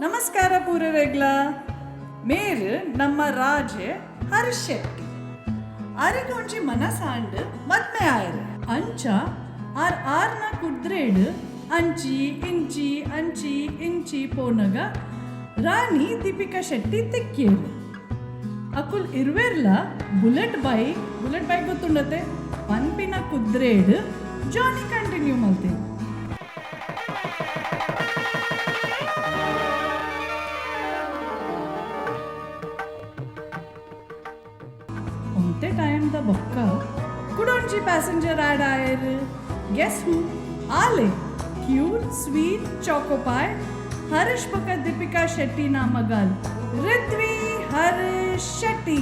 ನಮಸ್ಕಾರ ಪೂರರೆಗ್ಲ. ಮೇರ್ ನಮ್ಮ ರಾಜೆ ಹರೀಶ್ ಶೆಟ್ಟಿ. ಅರೆಗೊಂಜಿ ಮನಸಾಂಡ್, ಮದ್ಮೆ ಆಯೆರ್. ಅಂಚ ಆರ್ ಆರ್ನ ಕುದ್ರೆಡ್ ಅಂಚಿ ಇಂಚಿ ಅಂಚಿ ಇಂಚಿ ಪೋನಗ ರಾಣಿ ದೀಪಿಕಾ ಶೆಟ್ಟಿ ತಿಕ್ಕಿಯೆರ್. ಅಕುಲ್ ಇರ್ವೆರ್ಲ ಬುಲೆಟ್ ಬೈಕ್, ಬುಲೆಟ್ ಬೈಕ್ ಗೊತ್ತುಂಡತೆ, ಪನ್ಪಿನ ಕುದ್ರೆಡ್ ಜರ್ನಿ ಕಂಟಿನ್ಯೂ ಮಲ್ತೆರ್. ಒಂತೆ ಟೈಮ್ ದ ಬೊಕ್ಕ ಕುಡೊಂಜಿ ಪ್ಯಾಸೆಂಜರ್ ಆಡ್ ಆಯೆರ್. ಗೆಸ್ ಹೂ? ಆಲೆ ಕ್ಯೂಟ್ ಸ್ವೀಟ್ ಚಾಕೋಪಾಯ್, ಹರೀಶ್ ಬೊಕ್ಕ ದೀಪಿಕಾ ಶೆಟ್ಟಿನ ಮಗಲ್ ರಿತ್ವಿ Harish Shetty.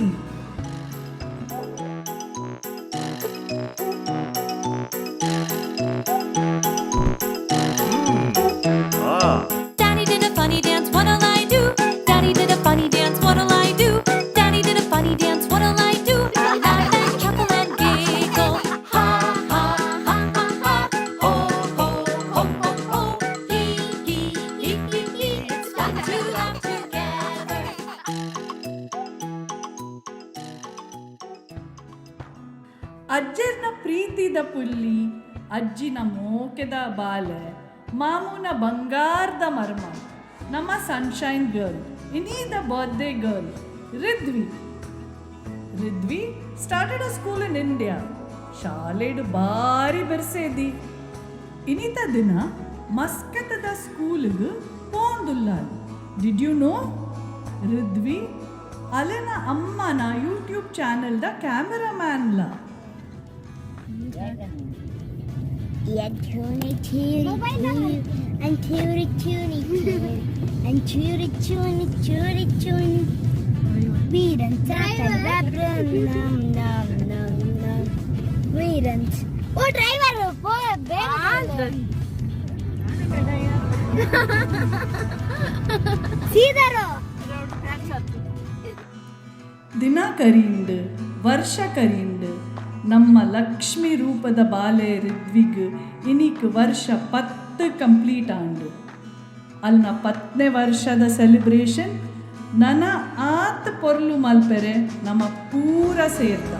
Daddy did a funny dance, what'll I do? Daddy did a funny dance, what'll I do? Daddy did a funny dance, what'll I do? Laugh and chuckle and giggle. Ha ha ha ha ha. Ho ho ho ho ho. Hee hee hee hee hee. It's fun to laugh together. ಅಜ್ಜೆರ್ನ ಪ್ರೀತಿದ ಪುಲ್ಲಿ, ಅಜ್ಜಿನ ಮೋಕೆದ ಬಾಲೆ, ಮಾಮೂನ ಬಂಗಾರದ ಮರ್ಮ, ನಮ್ಮ sunshine girl, ಇನೀದ birthday girl Ridhvi. Ridhvi started a school in India. ಶಾಲೆಡ್ ಬಾರಿ ಬೆರ್ಸೇದಿ. ಇನಿತ ದಿನ ಮಸ್ಕತದ ಸ್ಕೂಲ್ಗ್ ಪೋಂದುಲ್ಲಾಲ್. Did you know, Ridhvi ಅಲೆನ ಅಮ್ಮನ YouTube ಚಾನೆಲ್ದ ಕ್ಯಾಮೆರಾಮ್ಯಾನ್ಲ. Yeah, 22, and two 22, and two 22, 20. Num num num num. Readant. Oh, driver, ಪೋ ಬೇಗ. ಸೀದರು. ದಿನ ಕರೀಂಡ್, ವರ್ಷ ಕರೀಂಡ್. ನಮ್ಮ ಲಕ್ಷ್ಮಿ ರೂಪದ ಬಾಲೆ ರಿದ್ವಿಗ್ ಇನಿಕ್ ವರ್ಷ 10 ಕಂಪ್ಲೀಟ್ ಆಂಡ್. ಅಲ್ನ 10ನೇ ವರ್ಷದ ಸೆಲೆಬ್ರೇಷನ್ ನನ ಆತ್ ಪೊರ್ಲು ಮಲ್ಪೆರೆ ನಮ್ಮ ಪೂರ ಸೇರ್ದ.